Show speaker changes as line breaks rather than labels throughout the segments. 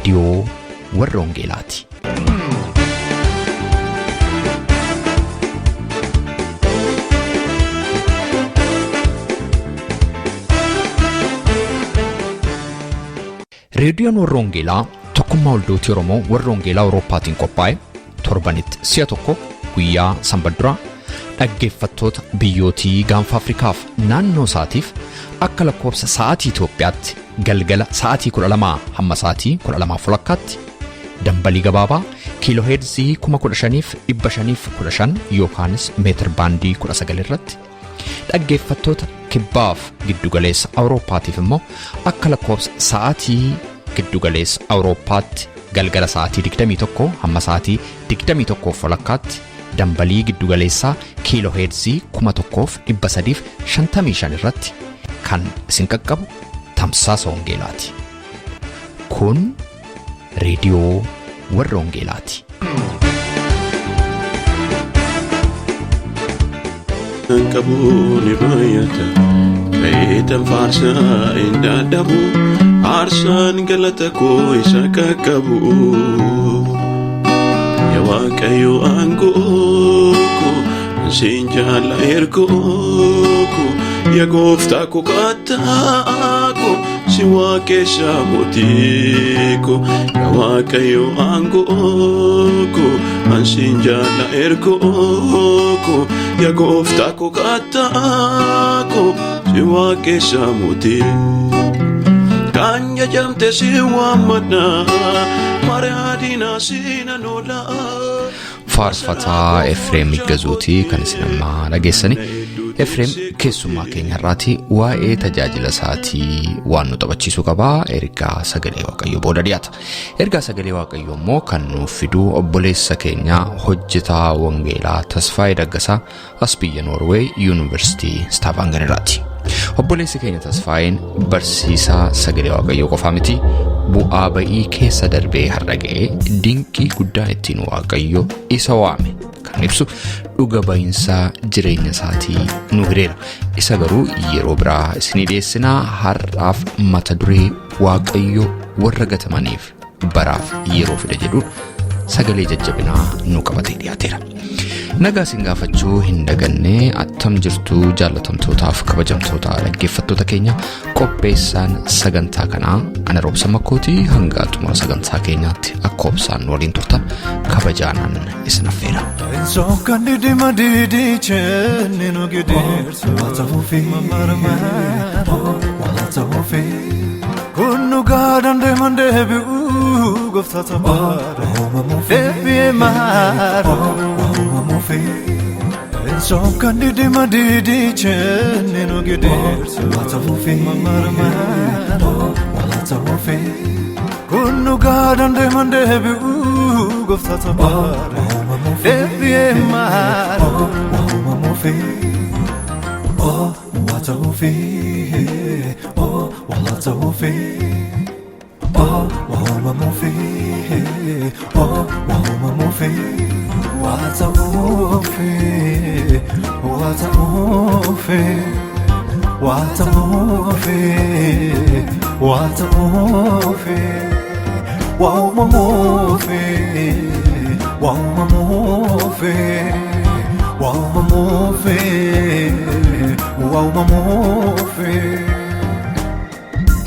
Reediyoo warra Wangeelaati. Reediyoon warra Wangeelaa tokkummaa waldootii Oromoo warra Wangeelaa Awurooppaatiin qophaa'e torbanitti si'a tokko guyyaa sanbadduraa dhaggeeffattoota biyyootii gaanfa Afrikaaf naannoo isaatiif akka lakkoofsa sa'aatii Itoophiyaatti galgala sa'aatii 12 hamma sa'aatii 12 walakkaatti dambalii gabaabaa kiilooheerzii 15,515 yookaanis meetir baandii 19 irratti dhaggeeffattoota kibbaaf giddugaleessa Awurooppaatiif immoo akka lakkoofsa sa'aatii giddugaleessa Awurooppaatti galgala sa'aatii 21 hamma sa'aatii 21 walakkaatti dambalii giddugaleessaa kiilooheerzii 1355 irratti kan isin qaqqabu tamsaasa wangeelaati. Kun reediyoo warra wangeelaati.
Qabu ni baay'ata ka'eetan faarsaa hin dadhabu aarsaan galata koo isa qaqqabu yaa Waaqayyo aangoo koo siin jaalla ergoo koo yaa gooftaa koo kattaa koo si waaqessa mootii koo yaa Waaqayyo aangoo koo ansiin jaalla ergoo koo yaa gooftaa koo kattaa koo si waaqessa mootii kan jajamte si waammadha mariyaadina siinan oola.
Faarfataa Efreem Iggazuutii kan isin ammaa dhageessani. Efreem keessummaa keenya irraati waa'ee tajaajila isaatii waan nu taphachiisuu qabaa ergaa sagalee Waaqayyoo booda dhiyaata. Ergaa sagalee Waaqayyoo immoo kan nuuf fiduu obboleessa keenya hojjetaa wangeelaa Tasfaayee Daggasaa as biyya Noorweey Yuunivarsiitii Stavanger irraati. Obboleessi keenya Tasfaayeen barsiisaa sagalee Waaqayyoo qofaa miti bu'aa ba'ii keessa darbee har'a ga'ee dinqii guddaa ittiin Waaqayyo isa waame kan ibsu dhuga ba'iinsaa jireenya isaatii nu hireera. Isa garuu yeroo biraa isinii dhiyeessinaa har'aaf mata duree Waaqayyo warra gatamaniif baraaf yeroo fida jedhuun sagalee jajjabinaa nu qabatee dhiyaateera. Nagaa isin gaafachuu hin dagannee attam jirtu jaallatamtootaaf kabajamtoota dhaggeeffattoota keenya qopheessaan sagantaa kanaa ana Roobsa Makkootii hanga xumura sagantaa keenyaatti akka obsaan waliin turtan kabajaanan isin affeera.
Sokkan didima didicheen nu gidirsu Kun dhugaa dandeeman deebi'u gooftaa tabaara deebi'ee maara Sokkan didima didicheen nu gidirsu Kun dhugaa dandeeman deebi'u gooftaa tabaara deebi'ee maara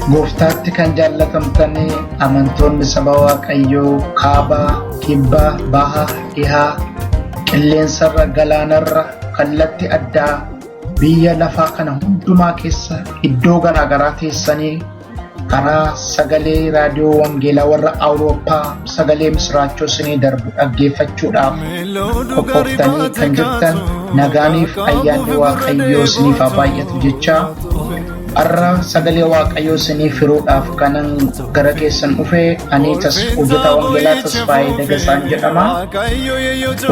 Gooftaatti kan jaallatamtanii amantoonni saba Waaqayyoo kaabaa, kibbaa, baha, dhihaa, qilleensarra, galaanarra, kallatti addaa biyya lafaa kana hundumaa keessa iddoo garaagaraa teessanii karaa sagalee raadiyoo wangeelaa warra Awurooppaa sagalee misiraachoo isinii darbu dhaggeeffachuudhaaf qophooftanii kan jirtan nagaaniif ayyaanni Waaqayyoo isiniif haa baay'atu jechaa har'a sagalee Waaqayyoo isiniif hiruudhaaf kanan gara keessan dhufe ani hojjetaa wangeelaa Tasfaayee Dagasaan jedhama.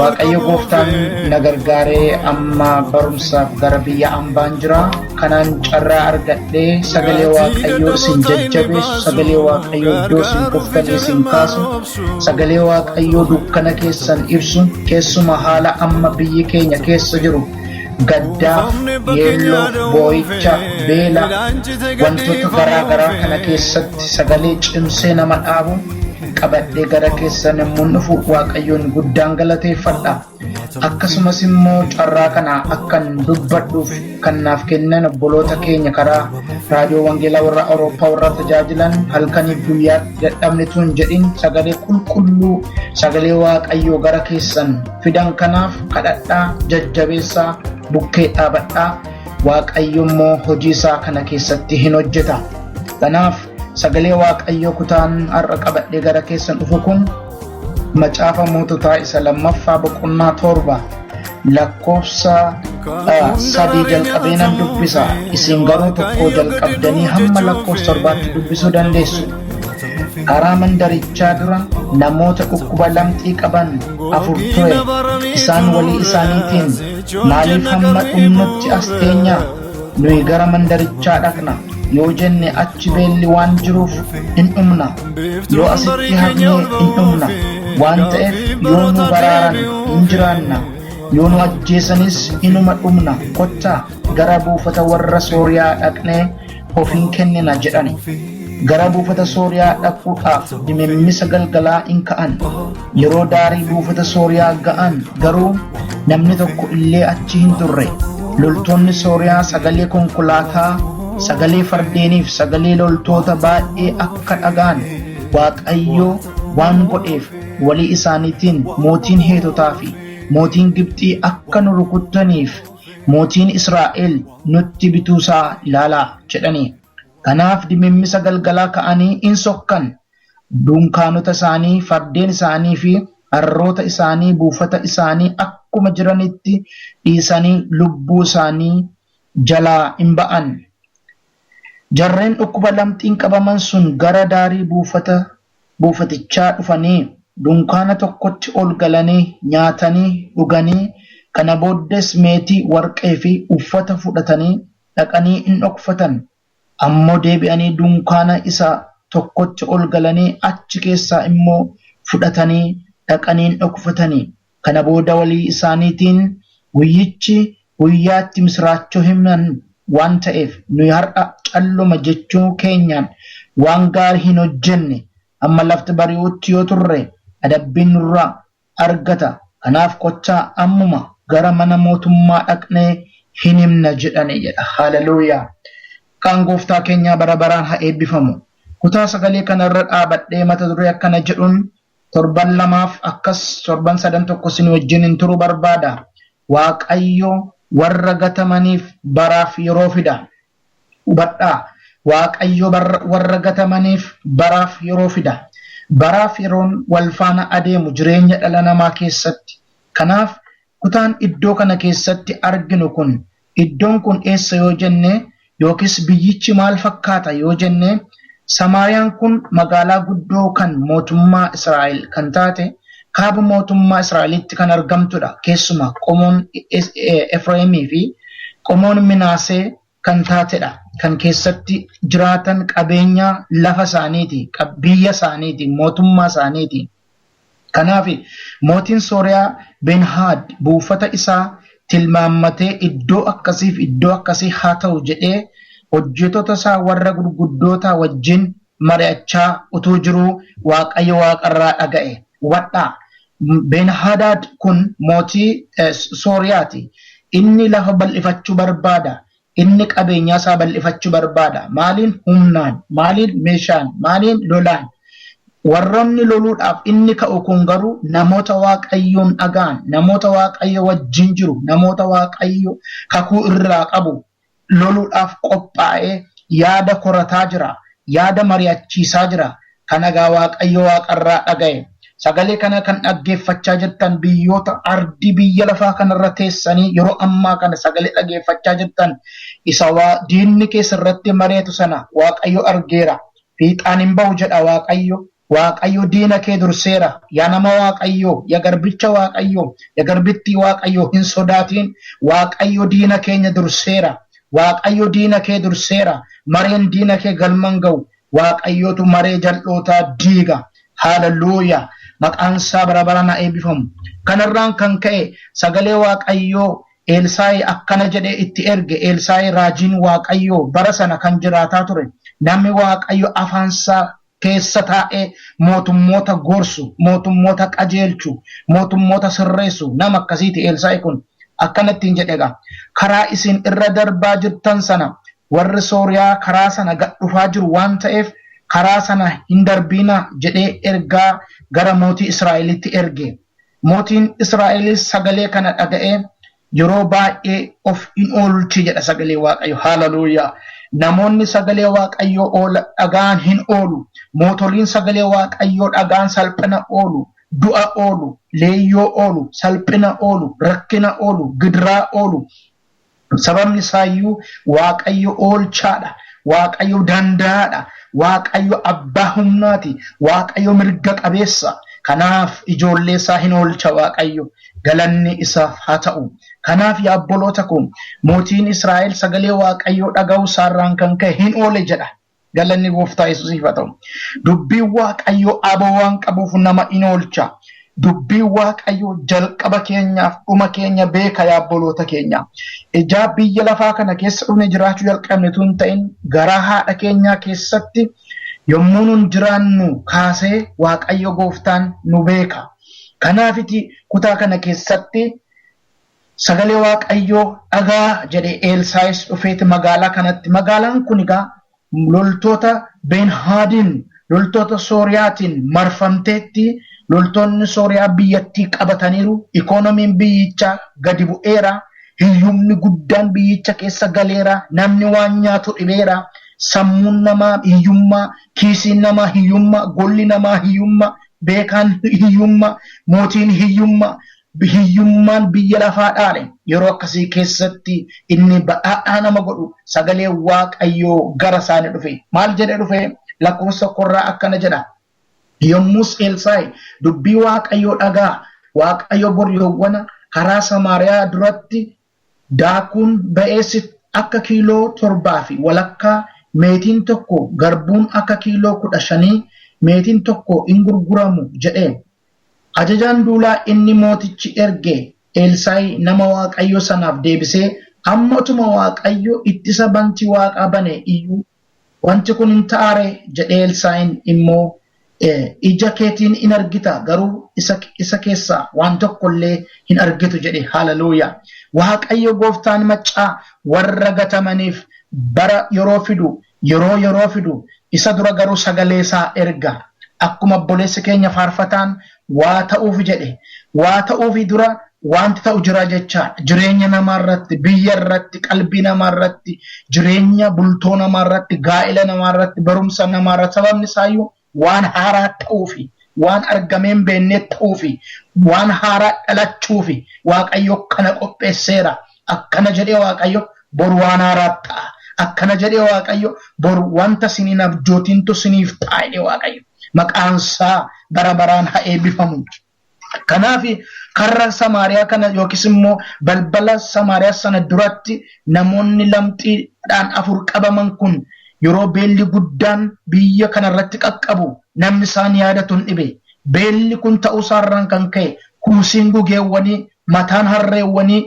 Waaqayyo gooftaan na gargaaree amma barumsaaf gara biyya ambaan jira. Kanaan carraa argadhee sagalee Waaqayyoo isin jajjabeessu, sagalee Waaqayyoo iddoo isin kuftanii isin kaasu, sagalee Waaqayyoo dukkana keessan ibsu, keessuma haala amma biyyi keenya keessa jiru gaddaa, yeelloo, boo'icha, beela, wantoota garaa garaa kana keessatti sagalee cimsee nama dhaabu, qabadhee gara keessan yommuu dhufu Waaqayyoon guddaan galateeffadha. Akkasumas immoo carraa kana akkan dubbadhuuf kan naaf kennan obboloota keenya karaa raadiyoo Wangeelaa warra Awurooppaa warra tajaajilan halkaniif guyyaatti dadhabne tun jedhin sagalee qulqulluu sagalee Waaqayyoo gara keessan fidan kanaaf kadhadhaa, jajjabeessaa, bukkee dhaabadhaa. Waaqayyo immoo hojii isaa kana keessatti hin hojjeta. Kanaaf sagalee Waaqayyoo kutaan har'a qabadhee gara keessan dhufu kun macaafa moototaa isa lammaffaa boqonnaa 7 lakkoofsa 3 jalqabee nan dubbisa. Isin garuu tokko jalqabdanii hamma lakkoofsa 7tti dubbisuu dandeessu. Karaa mandarichaa dura namoota dhukkuba lamxii qaban 4 ture. Isaan walii isaaniitiin, maaliif hamma dhumnutti as teenya? Nuyi gara mandarichaa dhaqna. Yoo jenne achi beelli waan jiruuf hin dhumna. Yoo asitti hafne hin dhumna. Waan ta'eef yoo nu baraaran hin jiraanna. Yoo nu ajjeesanis inuma dhumna. Kottaa gara buufata warra Sooriyaa dhaqnee of hin kennina jedhani. Gara buufata Sooriyaa dhaquudhaaf dimimmisa galgalaa in ka'an. Yeroo daarii buufata Sooriyaa ga'an garuu namni tokko illee achi hin turre. Loltoonni Sooriyaa sagalee konkolaataa, sagalee fardeeniif sagalee loltoota baay'ee akka dhaga'an Waaqayyo waan godheef walii isaaniitiin mootiin Heetotaa fi mootiin Gibxii akka nu rukuttaniif mootiin Israa'el nutti bituusaa ilaalaa jedhani. Kanaaf dimimmisa galgalaa ka'anii in sokkan. Dunkaanota isaanii, fardeen isaanii fi harroota isaanii buufata isaanii akkuma jiranitti dhiisanii lubbuu isaanii jalaa in ba'an. Jarreen dhukkuba lamxiin qabaman sun gara daarii buufatichaa dhufanii dunkaana tokkotti ol galanii nyaatanii dhuganii kana booddees meetii, warqee fi uffata fudhatanii dhaqanii in dhokfatan. Ammoo deebi'anii dunkaana isa tokkotti ol galanii achi keessaa immoo fudhatanii dhaqanii in dhokfatanii. Kana booda walii isaaniitiin guyyichi guyyaatti misiraachoo himan waan ta'eef nuyi har'a calluma jechuu keenyaan waan gaarii hin hojjenne. Amma lafti bari'utti yoo turre adabbiin nurraa argata. Kanaaf kottaa ammuma gara mana mootummaa dhaqnee hin himna jedhani jedha. Haleluuyaa. Maqaan gooftaa keenyaa bara baraan haa eebbifamu. Kutaa sagalee kanarra dhaabadhee mata duree akkana jedhuun torban lamaaf akkas torban sadan tokko isin wajjin hin turu barbaada. Waaqayyo warra gatamaniif baraaf yeroo fida. Hubadhaa. Waaqayyo warra gatamaniif baraaf yeroo fida. Baraaf yeroon wal faana adeemu jireenya dhala namaa keessatti. Kanaaf kutaan iddoo kana keessatti arginu kun iddoon kun eessa yoo jenne yookiis biyyichi maal fakkaata yoo jenne Samaariyaan kun magaalaa guddoo kan mootummaa Israa'el kan taate kaaba mootummaa Israa'elitti kan argamtudha. Keessumaa qomoon Efreemii fi qomoon Minaasee kan taatedha. Kan keessatti jiraatan qabeenya lafa isaaniiti, biyya isaaniiti, mootummaa isaaniiti. Kanaaf mootiin Sooriyaa Benhaad buufata isaa tilmaammatee iddoo akkasiif iddoo akkasii haa ta'u jedhee hojjettoota isaa warra gurguddoota wajjin mari'achaa utuu jiruu Waaqayyo waaqarraa dhaga'e. Hubadhaa. Benhadaad kun mootii Sooriyaati. Inni lafa bal'ifachuu barbaada. Inni qabeenyaa isaa bal'ifachuu barbaada. Maaliin? Humnaan, maaliin? Meeshaan, maaliin? Lolaan. Warroonni loluudhaaf inni ka'u kun garuu namoota Waaqayyoon dhaga'an, namoota Waaqayyo wajjin jiru, namoota Waaqayyo kakuu irraa qabu loluudhaaf qophaa'ee yaada korataa jira, yaada mari'achiisaa jira. Kana egaa Waaqayyo waaqarraa dhaga'e. Sagalee kana kan dhaggeeffachaa jirtan biyyoota ardii biyya lafaa kanarra teessanii yeroo ammaa kana sagalee dhaggeeffachaa jirtan isa diinni keessa irratti mari'atu sana Waaqayyo argeera. Fiixaan hin ba'u jedha Waaqayyo. Waaqayyo diina kee durseera. Yaa nama Waaqayyo, yaa garbicha Waaqayyo, yaa garbittii Waaqayyo hin sodaatiin. Waaqayyo diina keenya durseera. Waaqayyo diina kee durseera. Mareen diina kee galman ga'u. Waaqayyotu maree jal'ootaa diiga. Haleluuyaa. Maqaan isaa bara baraan haa eebbifamu. Kanarraan kan ka'e sagalee Waaqayyoo Elsaayi akkana jedhee itti erge. Elsaayi raajiin Waaqayyoo bara sana kan jiraataa ture. Namni Waaqayyo afaansaa keessa taa'ee mootummoota gorsu, mootummoota qajeelchu, mootummoota sirreessu nama akkasiiti Elsaa'i kun. Akkanattiin jedhe egaa karaa isin irra darbaa jirtan sana warri Sooriyaa karaa sana gad dhufaa jiru waan ta'eef karaa sana hin darbiinaa jedhee ergaa gara mootii Israa'elitti erge. Mootiin Israa'elis sagalee kana dhaga'ee yeroo baay'ee of in oolche jedha sagalee Waaqayyo. Haleluuyaa. Namoonni sagalee Waaqayyoo oola dhagaan hin oolu. Mootoliin sagalee Waaqayyoo dhagaan salphina oolu. Du'a oolu, leeyyoo oolu, salphina oolu, rakkina oolu, gidiraa oolu. Sababni isaayyuu Waaqayyo oolchaadha. Waaqayyo danda'aadha. Waaqayyo abbaa humnaati. Waaqayyo mirga qabeessa. Kanaaf ijoollee isaa hin oolcha Waaqayyo. Galanni isaaf haa ta'u. Kanaaf yaa obboloota koo mootiin Israa'el sagalee Waaqayyoo dhaga'uu isaarraan kan ka'e hin oole jedha. Galanni gooftaa Yesuusiif haa ta'u. Dubbiin Waaqayyoo aboo waan qabuuf nama in oolcha. Dubbiin Waaqayyoo jalqaba keenyaaf dhuma keenya beeka yaa obboloota keenya. Ijaa biyya lafaa kana keessa dhufne jiraachuu jalqabne tun ta'in garaa haadha keenyaa keessatti yommuu nun jiraannu kaasee Waaqayyo gooftaan nu beeka. Kanaafiti kutaa kana keessatti sagalee Waaqayyoo dhagaa jedhe Eelsaayis dhufeeti magaalaa kanatti. Magaalaan kun egaa loltoota Benhaadiin loltoota Sooriyaatiin marfamteetti loltoonni Sooriyaa biyyattii qabataniiru. Ikoonomiin biyyichaa gadi bu'eera. Hiyyumni guddaan biyyicha keessa galeera. Namni waan nyaatu dhibeera. Sammuun namaa hiyyummaa, kiisiin namaa hiyyummaa, golli namaa hiyyummaa, beekaan hiyyummaa, mootiin hiyyummaa. Hiyyummaan biyya lafaa dhaale yeroo akkasii keessatti inni badhaadhaa nama godhu sagalee Waaqayyoo gara isaanii dhufe. Maal jedhee dhufe? Lakkoofsa tokkorraa akkana jedha. Yommus Elsaa'i dubbii Waaqayyoo dhagaa Waaqayyo bor yowwana karaa Samaariyaa duratti daakuun ba'eessi akka kiiloo 7.5 meetiin tokko garbuun akka kiiloo 15 meetiin tokko in gurguramu jedhee. Ajajaan duulaa inni mootichi erge Elsaa'i nama Waaqayyo sanaaf deebisee amma utuma Waaqayyo ittisa bantii waaqaa bane iyyuu wanti kun hin ta'aare jedhee Elsaa'iin immoo ija keetiin in argita garuu isa keessaa waan tokkollee hin argitu jedhe. Haleluuyaa. Waaqayyo gooftaan maccaa warra gatamaniif bara yeroo fidu yeroo fidu isa dura garuu sagalee isaa erga. Akkuma obboleessi keenya faarfataan waa ta'uuf jedhe waa ta'uufi dura wanti ta'u jira jechaadha. Jireenya namaarratti, biyya irratti, qalbii namaarratti, jireenya bultoo namaarratti, gaa'ela namaarratti, barumsa namaarratti sababni isaayyuu waan haaraa ta'uufi waan argamee hin beekne ta'uufi waan haaraa dhalachuufi Waaqayyo kana qopheesseera. Akkana jedhee Waaqayyo boru waan haaraa ta'a. Akkana jedhee Waaqayyo boru wanta siniin abjootintu siniif ta'a jedhee Waaqayyo. Maqaan isaa bara baraan haa eebbifamu. Kanaaf karra Samaariyaa kana yookiis immoo balbala Samaariyaa sana duratti namoonni lamxiidhaan 4 qabaman kun yeroo beelli guddaan biyya kanarratti qaqqabu namni isaan yaadatu hin dhibe. Beelli kun ta'uu isaarraan kan ka'e kuusiin gugeewwanii, mataan harreewwanii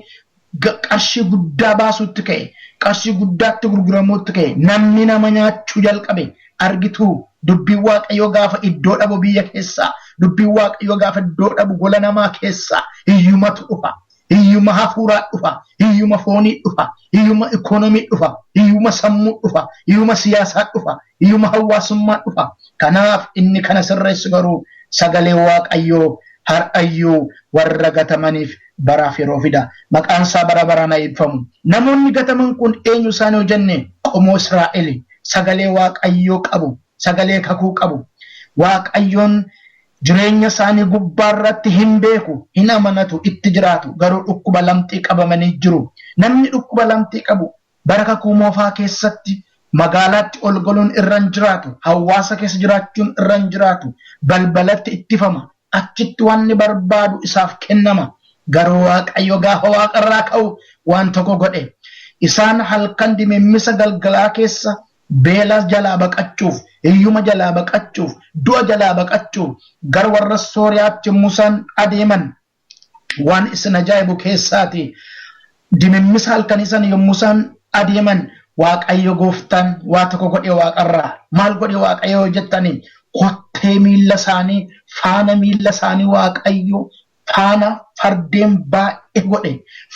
qarshii guddaa baasuutti ka'e, qarshii guddaatti gurguramuutti ka'e, namni nama nyaachuu jalqabe. Argitu dubbiin Waaqayyoo gaafa iddoo dhabu biyya keessaa, dubbiin Waaqayyoo gaafa iddoo dhabu gola namaa keessaa hiyyumatu dhufa. Hiyyuma hafuuraa dhufa, hiyyuma foonii dhufa, hiyyuma ikoonomii dhufa, hiyyuma sammuu dhufa, hiyyuma siyaasaa dhufa, hiyyuma hawaasummaa dhufa. Kanaaf inni kana sirreessu garuu sagalee Waaqayyoo har'ayyuu warra gatamaniif baraaf yeroo fida. Maqaan isaa bara baraan haa eebbifamu. Namoonni gataman kun eenyu isaan yoo jenne qomoo Israa'el sagalee Waaqayyoo qabu, sagalee kakuu qabu. Waaqayyoon jireenya isaanii gubbaarratti hin beeku, hin amanatu, itti jiraatu. Garuu dhukkuba lamxii qabamanii jiru. Namni dhukkuba lamxii qabu bara kakuu moofaa keessatti magaalaatti ol galuun irra hin jiraatu, hawaasa keessa jiraachuun irra hin jiraatu, balbalatti ittifama, achitti wanni barbaadu isaaf kennama. Garuu Waaqayyo gaafa waaqarraa ka'u waan tokko godhe. Isaan halkan dimimmisa galgalaa keessa beela jalaa baqachuuf, hiyyuma jalaa baqachuuf, du'a jalaa baqachuuf gara warra Sooriyaatti yommuu isaan adeeman waan isin ajaa'ibu keessaati. Dimimmisa halkanii sana yommuu isaan adeeman Waaqayyo gooftaan waa tokko godhe waaqarraa. Maal godhe Waaqayyo jettanii? Kottee miilla isaanii, faana miilla isaanii Waaqayyo faana fardeen baay'ee godhe,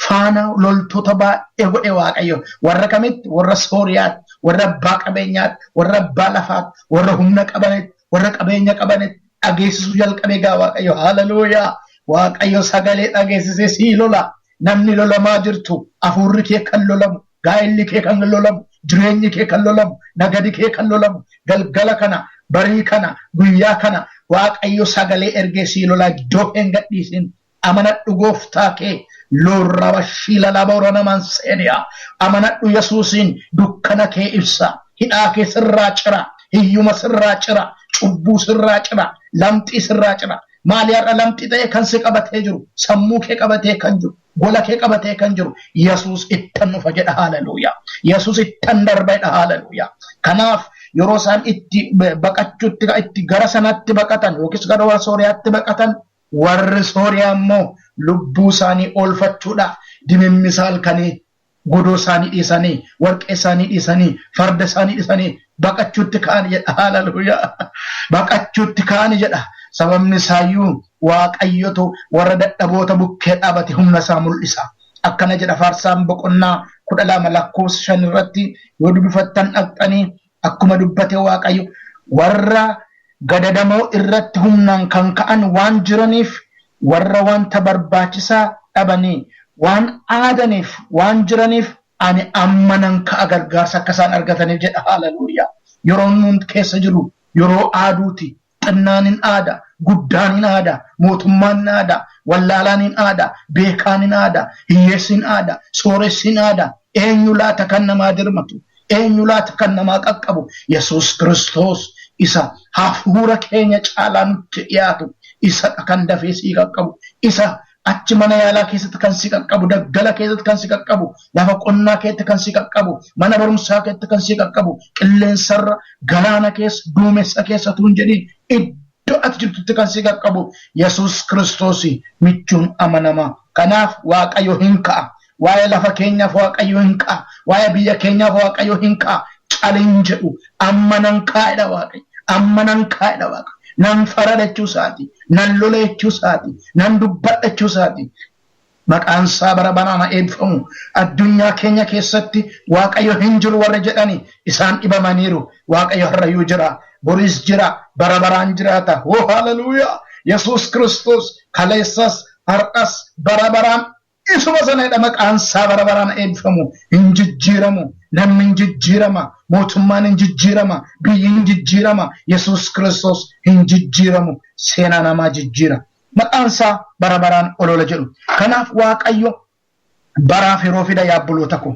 faana loltoota baay'ee godhe Waaqayyo. Warra kamitti? Warra Sooriyaatti, warra abbaa qabeenyaatti, warra abbaa lafaatti, warra humna qabanitti, warra qabeenya qabanitti dhageessisuu jalqabe egaa Waaqayyo. Haleluuyaa! Waaqayyo sagalee dhageessisee sii lola. Namni lolamaa jirtu, hafuurri kee kan lolamu, gaa'elli kee kan lolamu, jireenyi kee kan lolamu, nagadi kee kan lolamu, galgala kana, barii kana, guyyaa kana Waaqayyo sagalee ergee sii lola. Iddoo hin gadhiisin. Amanadhu gooftaa kee. Lorraba shiila naman seeniyaa. Amanadhu Yesuusiin dukkana kee ibsa. Hidhaa kee sirraa cira. Hiyyuma sirraa cira. Cubbuu sirraa cira. Lamxii sirraa cira. Maali har'a lamxii ta'e kan si qabatee jiru? Sammuu kee qabatee kan jiru? Gola kee qabatee kan jiru? Yesuus ittan dhufa jedha, haleluuyaa. Yesuus ittan darba jedha, haleluuyaa. Kanaaf yeroo isaan itti baqachuutti itti gara sanatti baqatan yookiis gara warra Sooriyaatti baqatan, warri Sooriyaa immoo lubbuu isaanii oolfachuudhaaf dimimmisa halkanii godoo isaanii dhiisanii, warqee isaanii dhiisanii, farda isaanii dhiisanii baqachuutti ka'an jedha, haleluuyaa. Baqachuutti ka'an jedha. Sababni isaayyuu Waaqayyotu warra dadhaboota bukkee dhaabate humna isaa mul'isa. Akkana jedha Faarsaan boqonnaa 12 lakkoofsa 5 irratti yoo dubbifattan dhaqxanii, akkuma dubbate Waaqayyo warra gadadamoo irratti humnaan kan ka'an waan jiraniif, warra wanta barbaachisaa dhabanii waan aadaniif waan jiraniif, ani amma nan ka'a gargaarsa akka isaan argataniif jedha, haleluuyaa. Yeroo nuun keessa jiru yeroo aaduuti. Xinnaan hin aada, guddaan hin aada, mootummaan hin aada, wallaalaan hin aada, beekaan hin aada, hiyyeessi hin aada, sooressi hin aada. Eenyu laata kan namaa dirmatu? Eenyu laata kan namaa qaqqabu? Yesuus Kiristoos isa hafuura keenya caalaa nutti dhiyaatu, isa kan dafee sii qaqqabu, isa achi mana yaalaa keessatti kan si qaqqabu, daggala keessatti kan si qaqqabu, lafa qonnaa keessatti kan si qaqqabu, mana barumsaa keessatti kan si qaqqabu, qilleensarra, galaana keessa, duumessa keessa tuun jedhiin iddoo ati jirtutti kan si qaqqabu Yesuus Kiristoos michuun amanamaa. Kanaaf Waaqayyo hin ka'a. Waa'ee lafa keenyaaf Waaqayyo hin ka'a. Waa'ee biyya keenyaaf Waaqayyo hin ka'a. Calin jedhu, amma nan kaa'edha Waaqayyo. Amma nan kaa'edha Waaqayyo. Nan farada jechuu isaati. Nan lola jechuu isaati. Nan dubbadha jechuu isaati. Maqaan isaa bara baraan haa eebbifamu. Addunyaa keenya keessatti Waaqayyo hin jiru warra jedhani isaan dhibamaniiru. Waaqayyo har'ayyuu jira. Boris jira. Bara baraan jiraata. Oh, haleluuyaa! Yesuus Kiristoos kaleessas har'as bara baraan isuma sanadha. Maqaan isaa bara baraan eebbifamu. Hin jijjiiramu. Namni hin jijjiirama. Mootummaan hin jijjiirama. Biyyi hin jijjiirama. Yesuus Kiristoos hin jijjiiramu. Seenaa namaa jijjiira. Maqaan isaa bara baraan olola jedhu. Kanaaf Waaqayyo baraaf yeroo fida, yaabboloota ko.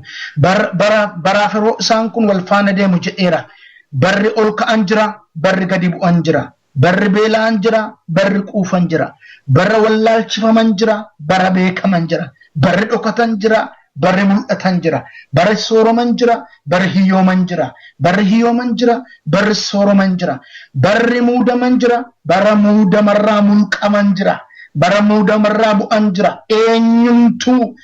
Baraaf yeroo isaan kun wal faana deemu jedheera. Barri ol ka'an jira, barri gadi bu'an jira. Barri beela'an jira, barri quufan jira. Barra wallaalchifaman jira, bara beekaman jira. Barri dhokatan jira, barri mul'atan jira. Barri sooroman jira, barri hiyyooman jira. Barri hiyyooman jira, barri sooroman jira. Barri muudaman jira, bara muudamarraa mulqaman jira. Bara muudamarraa bu'an jira. Eenyumtuu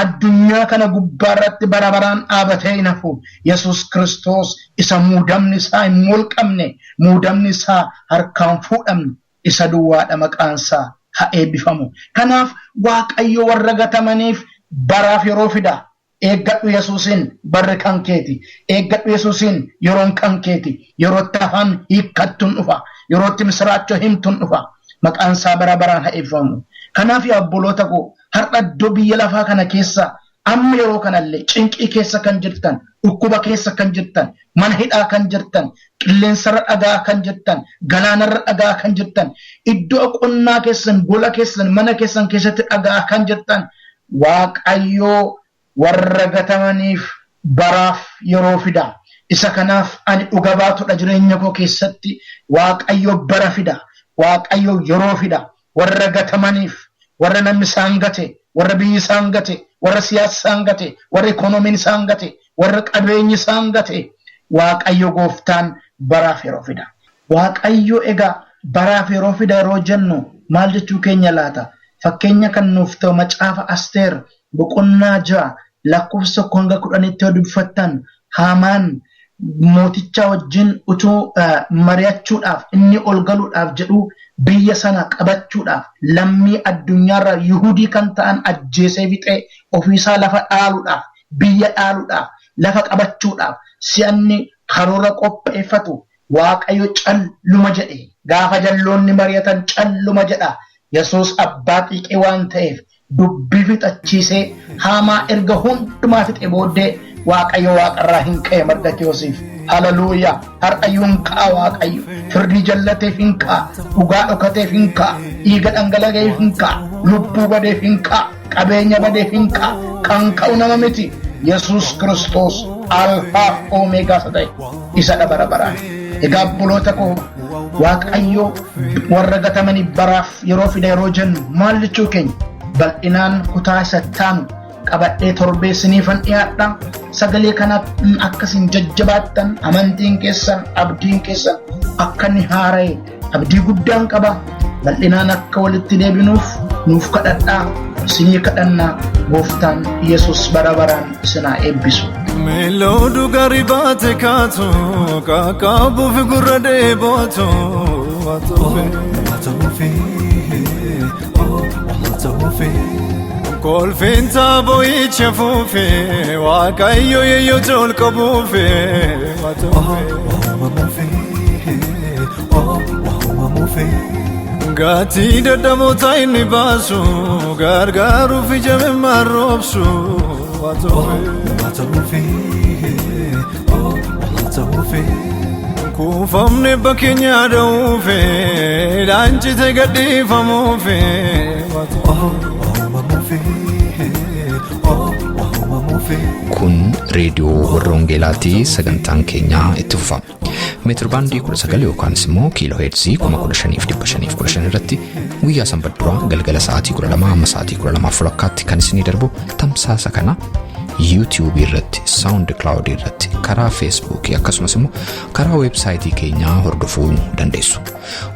addunyaa kana gubbaarratti bara baraan dhaabatee hin hafu. Yesuus Kiristoos isa muudamni isaa hin mulqamne, muudamni isaa harkaan fuudhamne, isa duwwaadha, maqaan isaa haa eebbifamu. Kanaaf Waaqayyo warra gatamaniif baraaf yeroo fida. Eeggadhu Yesuusin, barri kan keeti. Eeggadhu Yesuusin, yeroon kan keeti. Yerootti afaan hiikkattuun dhufa. Yerootti misiraachoo himtuun dhufa. Maqaan isaa bara baraan haa eebbifamu. Kanaaf yaa obboloota koo, har'a iddoo biyya lafaa kana keessa amma yeroo kanallee cinqii keessa kan jirtan, dhukkuba keessa kan jirtan, mana hidhaa kan jirtan, qilleensarra dhagaa kan jirtan, galaanarra dhagaa kan jirtan, iddoo qonnaa keessan, gola keessan, mana keessan keessatti dhagaa kan jirtan, Waaqayyoo warra gatamaniif baraaf yeroo fida. Isa kanaaf ani dhuga baatudha jireenya koo keessatti Waaqayyo bara fida. Waaqayyo yeroo fida. Warra gatamaniif, warra namni isaan gate, warra biyyi isaan gate, warra siyaasa isaan gate, warra ikoonomiin isaan gate, warra qabeenyi isaan gate, Waaqayyo gooftaan baraaf yeroo fida. Waaqayyo egaa baraaf yeroo fida yeroo jennu maal jechuu keenya laata? Fakkeenya kan nuuf ta'u macaafa Asteer boqonnaa 6 lakkoofsa 1 hanga 10tti yoo dubbifattan, Haamaan Mooticha wajjin utuu mari'achuudhaaf inni ol galuudhaaf jedhu biyya sana qabachuudhaaf lammii addunyaarra Yihudii kan ta'an ajjeesee fixee ofiisaa lafa dhaaluudhaaf, biyya dhaaluudhaaf, lafa qabachuudhaaf si'anni karoora qopheeffatu Waaqayyo calluma jedhe. Gaafa jalloonni mari'atan calluma jedha. Yesuus abbaa xiiqii waan ta'eef dubbii fixachiisee haamaa erga hundumaa fixe booddee Waaqayyo waaqarraa hin ka'e Mardakiyoosiif. Haleluuyaa! Har'ayyuu hin ka'a Waaqayyo. Firdii jallateef hin ka'a. Dhugaa dhokateef hin ka'a. Dhiiga dhangala'eef hin ka'a. Lubbuu badeef hin ka'a. Qabeenya badeef hin ka'a. Kan ka'u nama miti. Yesuus Kiristoos Alfaa fi Oomeegaa isa ta'e isadha bara baraan. Egaa obboloota koo, Waaqayyo warra gatamanii baraaf yeroo fida yeroo jennu maal jechuu keenya? Bal'inaan kutaa isa ittaanu qabadhee torbee isiniifan dhiyaadha. Sagalee kana akkasin jajjabaattan, amantiin keessan, abdiin keessan akka inni haara'e abdii guddaan qaba. Bal'inaan akka walitti deebinuuf nuuf kadhadhaa, isinii kadhannaa. Gooftaan Yesus bara baraan isin haa eebbisu.
Meeloo dugarii baate kaatu qaqqabuuf gurra dheebootu. Kolfiin taabooyicha fuufe Waaqayyo yeyyoo tolqabuufe. Gatii dadhaboota inni baasu gargaaruuf ija marroobsu. Kuufamne bakkeenya dha'uufe dhaancite gadhiifamuufe.
Kun reediyoo warra Wangeelaati. Sagantaan keenya itti fufa. Meetir baandii 19 yookaanis immoo kiiloo heerzii 15,515 irratti guyyaa sanbat duraa galgala sa'aatii 12 hamma sa'aatii 12 fulakkaatti kan isinii darbu tamsaasa kana YouTube irratti, SoundCloud irratti, karaa Facebook akkasumas immoo karaa weebsaayitii keenyaa hordofuu dandeessu.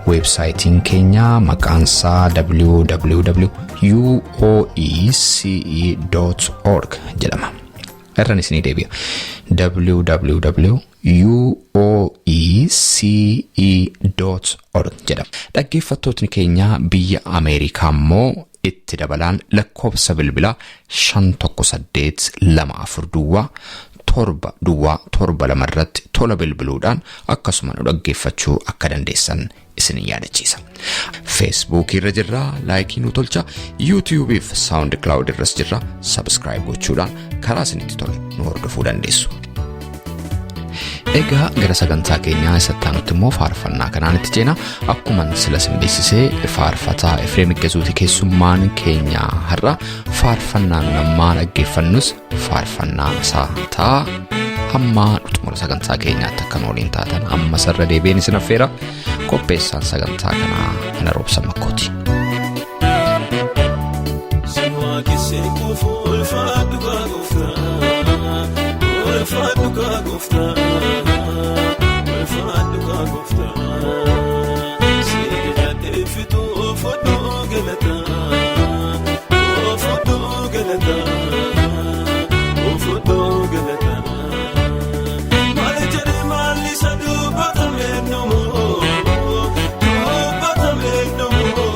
Weebsaayitiin keenya maqaansaa www.uoece.org jedhama. Irran isinii deebi'a. www.uoece.org jedhama. Dhaggeeffattootni keenya biyya Ameerikaa immoo itti dabalaan lakkoofsa bilbilaa 518 24 duwwaa 7 duwwaa 7 2 irratti tola bilbiluudhaan akkasuma nu dhaggeeffachuu akka dandeessan isin yaadachiisa. Feesbuukii irra jirra, laayikii nu tolcha, yuutiyuubii fi saawundi kilaawud irras jirra, sabskraayib gochuudhaan karaa isinitti tole nu hordofuu dandeessu. Egaa gara sagantaa keenyaa isa itti aanutti immoo faarfannaa kanaan itti ceena. Akkuman sila isin beeksisee faarfataa Efreem Iggazuuti keessummaan keenya har'a. Faarfannaa nun ammaa dhaggeeffannus faarfannaa isaa ta'a. Hamma xumura sagantaa keenyaatti akka nu waliin taatan amma sarara deebi'een isin affeera. Qopheessaan sagantaa kanaa ana Roobsa Makkooti.
Si waaqessee kufu ulfaadhu kaa gooftaa, ulfaadhu kaa gooftaa, ulfaadhu kaa gooftaa. Si jajadhee fixuu fudhuu galataa, fudhuu galataa, fudhuu galataa. Maal jedhee maal isa dubbatame dhumu, dubbatame dhumu.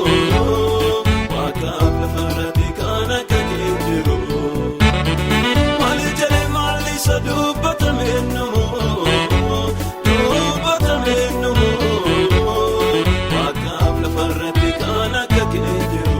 Waaqaaf lafarratti kan akka kee jiru. Maal jedhee maal isa dubbatame dhumu, dubbatame dhumu. Waaqaaf lafarratti kan akka kee jiru.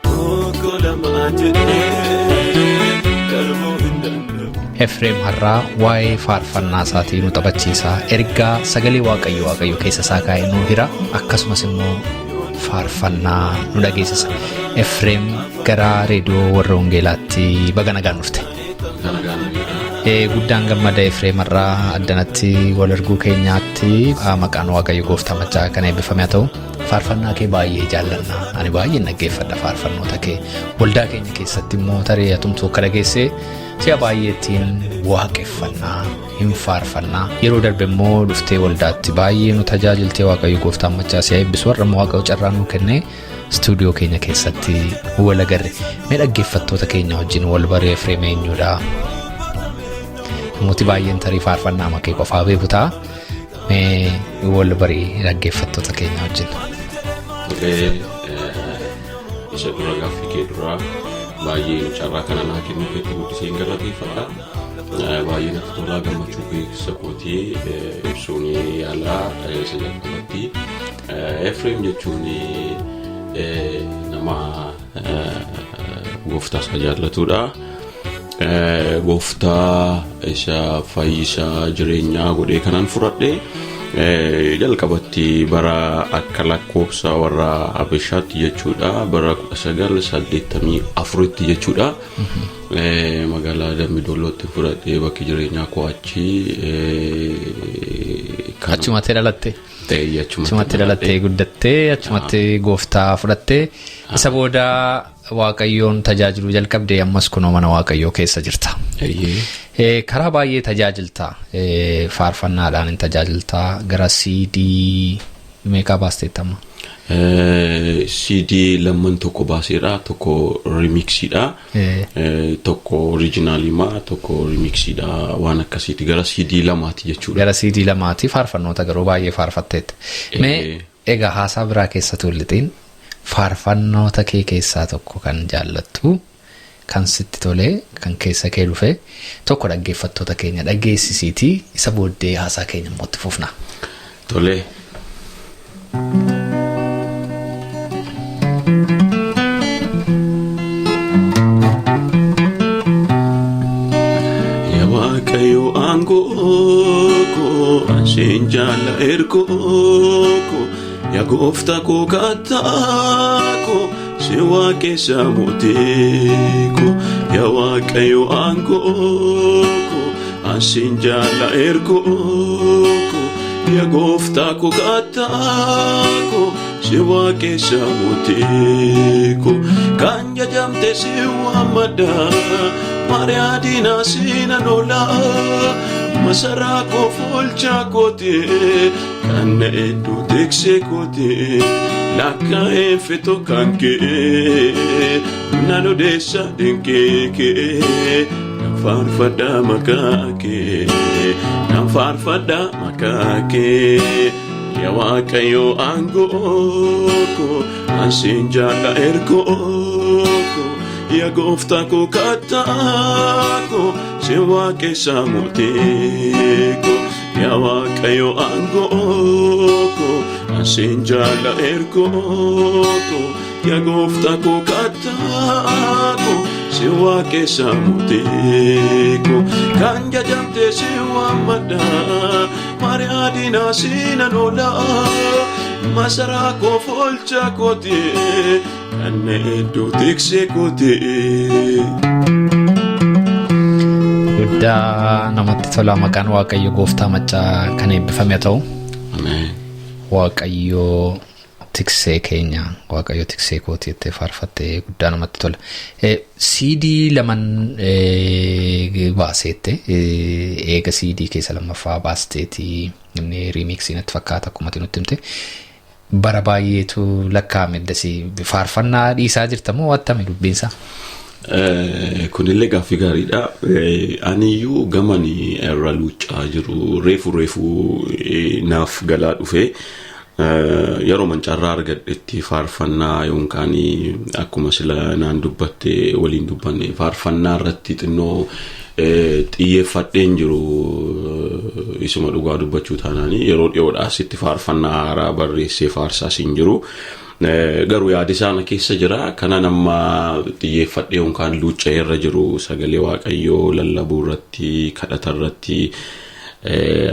Tokko lama jedhee darbuu hin danda'u.
Efreem har'aa waa'ee faarfannaa isaatii nu taphachiisa. Ergaa sagalee Waaqayyo Waaqayyo keessa isaa kaa'ee nu hira. Akkasumas immoo faarfannaa nu dhageessisa. Efreem, gara reediyoo warra Wangeelaatti baga nagaan dhufte.
Nagaan.
Guddaan gammada Efreem irraa addanatti wal arguu keenyaatti maqaan Waaqayyo gooftaa machaa kan eebbifame haa ta'u. Faarfannaa kee baay'ee jaallanna. Ani baay'een dhaggeeffadha faarfannoota kee. Waldaa keenya keessatti immoo tarii atumtuu akka dhageesse si'a baay'ee ittiin waaqeffannaa hin faarfannaa. Yeroo darbe immoo dhuftee waldaatti baay'ee nu tajaajiltee Waaqayyo gooftaan machaa si'a eebbisu har'a immoo Waaqayyo carraa nuu kennee istuudiyoo keenya keessatti wal agarre. Mee dhaggeeffattoota keenya wajjin wal baree Efreem eenyudha? Namooti baay'een tarii faarfannaa makee qofaa beeku ta'a. Mee wal barii dhaggeeffattoota keenya wajjin.
Tolee, isa dura gaaffii kee duraa baay'ee carraa kana naa kennuu keetti guddiseen galateeffadha. Baay'ee natti tolaa gammachuu keessa kootii ibsuun yaalaa isa jalqabatti. Efreem jechuun nama gooftaa isaa jaallatudha. Gooftaa isa fayyisaa jireenyaa godhee kanan fudhadhe jalqabatti bara akka lakkoofsa warra Habashaatti jechuudha bara 1984tti jechuudha. Magaalaa Dambidollootti fudhadhee bakki jireenyaa koo achi.
Achumatti dhalatte.
Ta'e
Achumatti dhalattee guddattee achumatti gooftaa fudhattee isa booda Waaqayyoon tajaajiluu jalqabdee ammas kunoo mana Waaqayyoo keessa jirta. Karaa baay'ee tajaajilta. Faarfannaadhaan hin tajaajilta. Gara CD meeqaa baasteetta amma?
CD lamman tokko baaseera tokko remixiidha. Tokko originalimaa tokko remixiidha waan akkasiiti gara CD lamaati jechuudha.
Gara CD lamaati faarfannoota garuu baay'ee faarfatteetta. Mee egaa haasaa biraa keessa tullixiin faarfannoota kee keessaa tokko kan jaallattu kan sitti tolee kan keessa kee dhufe tokko dhaggeeffattoota keenya dhageessisiitii isa booddee haasaa keenya immoo itti fufna.
Tolee. Yaa Waaqayyo aangoo koo asiin jaalla ergoo koo yaa gooftaa koo kattaa koo si waaqessa mootii koo yaa Waaqayyo aangoo koo asiin jaalla ergoo koo yaa gooftaa koo kattaa koo si waaqessa mootii koo kan jajamte si waammadha. Maariyaa diinaa siinan oolaa masaraa koo foolchaa kooti kan na hedduu tiksee kooti lakkaa'ee fixu kan kee nan odeessa dinqii kee nan faarfadha maqaa kee nan faarfadha maqaa kee yaa Waaqayyo aangoo koo asiin jaalla ergoo koo yaa gooftaa koo kattaa koo si waaqessa mootii koo yaa Waaqayyo aangoo koo asiin jaalla ergoo koo yaa gooftaa koo kattaa koo si waaqessa mootii koo kan jajamte si waammadha Maariyaa diinaa siinan oolaa masaraa koo foolchaa kooti kan na hedduu tiksee kooti.
Guddaa namatti tola maqaan Waaqayyo gooftaa macaa kan eebbifame haa ta'u.
Ameen.
Waaqayyo tiksee keenya Waaqayyo tiksee kooti jettee faarfattee guddaa namatti tola. CD laman baaseette eega CD keessa lammaffaa baasteeti inni riimiksii natti fakkaata akkuma ati nutti himte. Bara baay'eetu lakkaa'ame eddasii faarfannaa dhiisaa jirta moo attami dubbiinsaa?
Kunillee gaaffii gaariidha. Aniyyuu gamani irra luuccaa jiru reefu reefu naaf galaa dhufe yeroo mancarraa argadhetti faarfannaa yookaan akkuma sila naan dubbatte waliin dubbanne faarfannaa irratti xinnoo xiyyeeffadheen jiru isuma dhugaa dubbachuu taanaani yeroo dhiyoodhaas itti faarfannaa haaraa barreessee faarsaas hin jiru. Garuu yaadi isaa na keessa jira. Kanan amma xiyyeeffadhee yookaan luucca'ee irra jiru sagalee Waaqayyoo lallabuu irratti kadhata irratti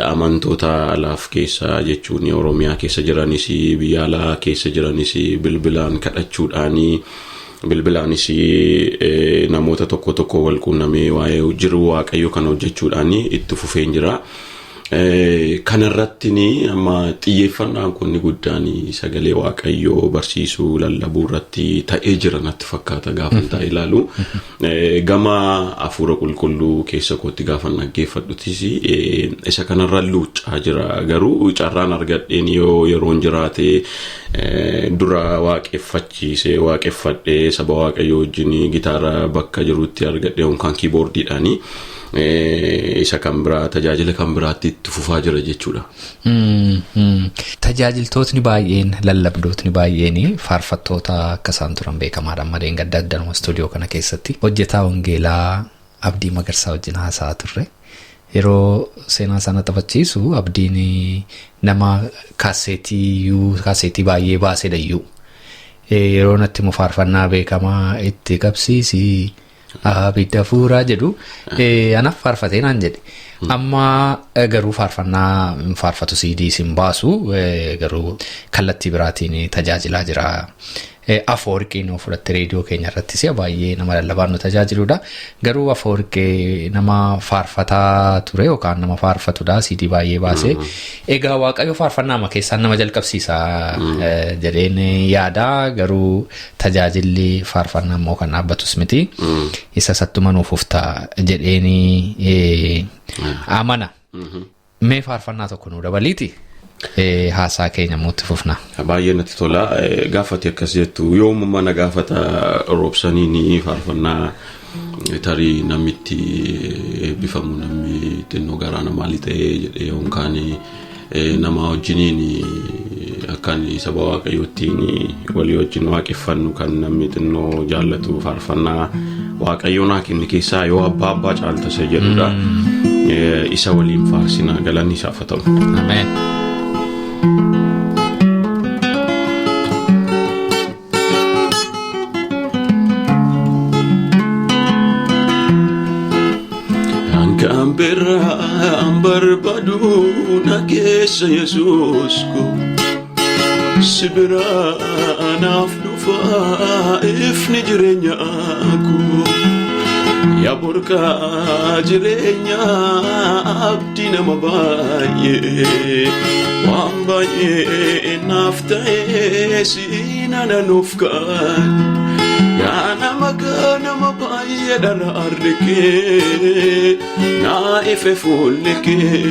amantoota alaaf keessa jechuun Oromiyaa keessa jiranis biyya alaa keessa jiranis bilbilaan kadhachuudhaanii Bilbilaanis namoota tokko tokko wal quunnamee waa'ee jiru waaqayyo kana hojjechuudhaan itti fufeen jira. Kanarratti amma xiyyeeffannaan kun guddaan sagalee waaqayyoo barsiisuu lallabuu irratti ta'ee jira natti fakkaata gaafa taa'e ilaalu. Gama hafuura qulqulluu keessa kootti gaafa dhaggeeffadhutis isa kanarra luuccaa jira garuu carraan argadheen yoo yeroon jiraate dura waaqeffachiisee waaqeffadhee saba waaqayyoo wajjin gitaara bakka jirutti argadhee yookaan kiiboordiidhaani. Isa kan biraa tajaajila kan biraatti itti fufaa jira jechuudha.
Tajaajiltootni baay'een lallabdootni baay'een faarfattoota akka isaan turan beekamaadha. Amma gadda addanuma istuudiyoo kana keessatti hojjetaa wangeelaa Abdii Magarsaa wajjin haasa'aa turre. Yeroo seenaa sana taphachiisu Abdiin nama kaaseetii baay'ee baasedha iyyuu. Yeroo natti immoo faarfannaa beekamaa itti qabsiisi. Abidda fuuraa jedhu anaaf faarfatee naan jedhe. Amma garuu faarfannaa hin faarfatu CD hin baasu garuu kallattii biraatiin tajaajilaa jira. Afoorqii nu fudhatte reediyoo keenya irrattis baay'ee nama lallabaan nu tajaajiludha. Garuu Afoorqii nama faarfataa ture yookaan nama faarfatudha CD baay'ee baase. Egaa Waaqayyo faarfannaa ama keessaan nama jalqabsiisa jedheen yaada garuu tajaajilli faarfannaa immoo kan dhaabbatus miti. Isa sattuma nuuf ufta jedheen amana. Mee faarfannaa tokko nu dabaliiti. Haasaa keenya immoo itti fufna.
Baay'ee natti tola. Gaafate akkas jettu yoomummaa na gaafata roobsaniin faarfannaa tarii namitti eebbifamu namni xinnoo garaa namaa ta'ee jedhee yookaan nama wajjiniin akkaan saba waaqayyoottiin walii wajjin waaqeffannu kan namni xinnoo jaallatu faarfannaa waaqayyoo naa kenne keessaa yoo abbaa abbaa caaltase jedhudha. Isa waliin faarsina galanni isaaf haa ta'u.
Ameen.
Kan biraan barbaadu na keessa Yesuus ko si biraa naaf dhufa ifni jireenyaa koo yaa burqaa jireenyaa abdii nama baay'ee waan baay'ee naaf ta'ee siinana nuuf kaan. Yaa nama ganama baay'ee dharaarri kee naa ife fuulli kee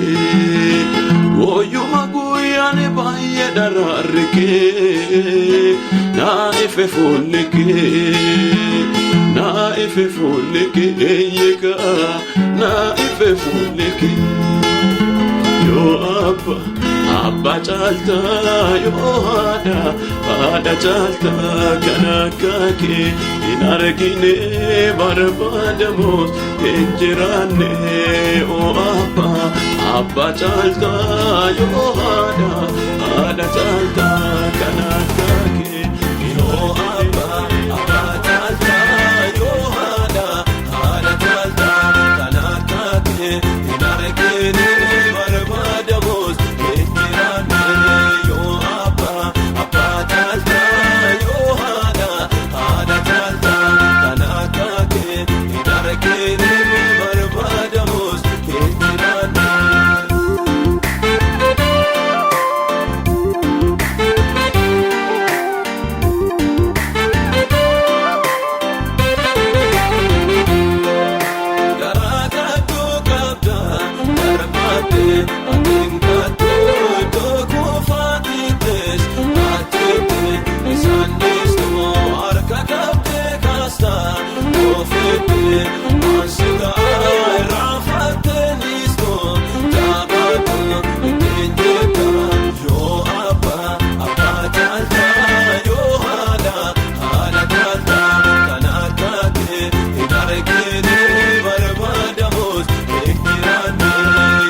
Woyyuma guyyaan baay'ee dharaarri kee naa ife fuulli kee naa ife fuulli kee eeyyekaa naa ife fuulli kee Yoo abbaa abbaa caaltaa yoo haadha haadha caaltaa kan akka kee hin argine barbaadamus hin jiraanne oo abbaa abbaa caaltaa yoo haadha haadha caaltaa kan akka kee yoo abbaa abbaa caaltaa yoo haadha haadha caaltaa kan akka kee hin argine barbaadamus hin jiraanne yoo abbaa abbaa caaltaa yoo haadha haadha caaltaa kan akka kee hin argine barbaadamus hin jiraanne. Garaa gadduu qabda garbaatee atiin gadduu iddoo kuufaatiites baatteete isaan dhiistuu harka qabdee kaastaa oofeete maasita irraanfattee dhiistuu jaabaatu ittiin jeetta yoo abbaa abbaa caaltaa yoo haadha haadha caaltaa kan akka kee hin argine barbaadamus hin jiraanne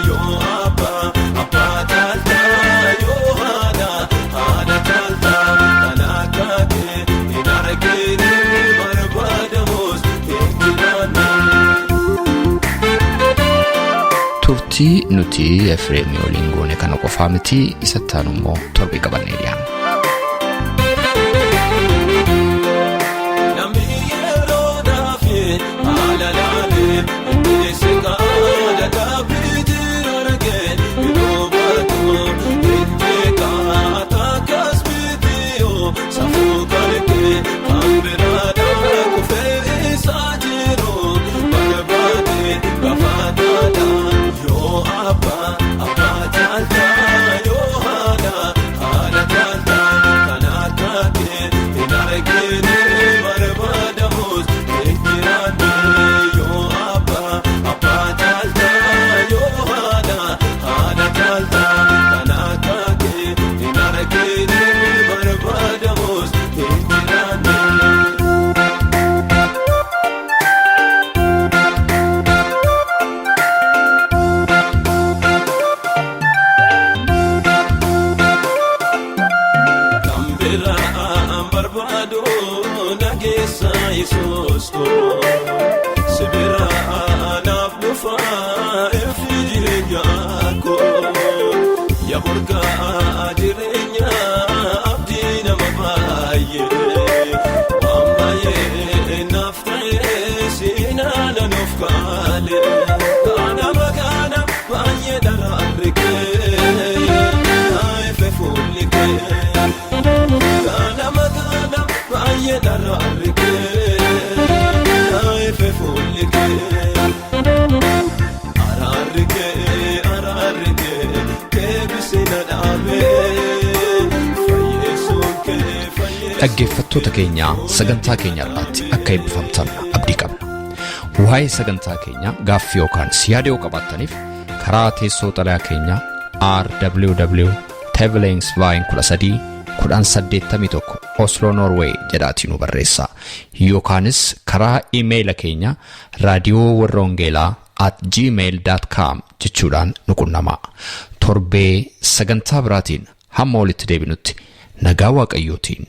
yoo abbaa abbaa caaltaa yoo haadha haadha caaltaa kan akka kee hin argine barbaadamus hin jiraanne.
Turtii nuti Efreemii waliin goone kana qofaa miti isatti aanu immoo torbee qabannee dhiyaanna.
Namni Daraarri kee naayife fuulli kee. Araarri kee araarri kee deebisee na dhaabee fayyeessuun kee fayyeessuun.
Dhaggeeffattoota keenya, sagantaa keenya irraatti akka eebbifamtan abdii qabna. Waa'ee sagantaa keenyaa gaaffii yookaan yaada yoo qabaattaniif karaa teessoo xalayaa keenyaa RWW Tevelingsveien 13 1081 Oslo, Norway jedhaatii nu barreessaa. Yookaanis karaa iimeeyila keenya raadiyoowarrawangeelaa@gmail.com jechuudhaan nu qunnamaa. Torbee sagantaa biraatiin hamma walitti deebinutti nagaa Waaqayyootiin.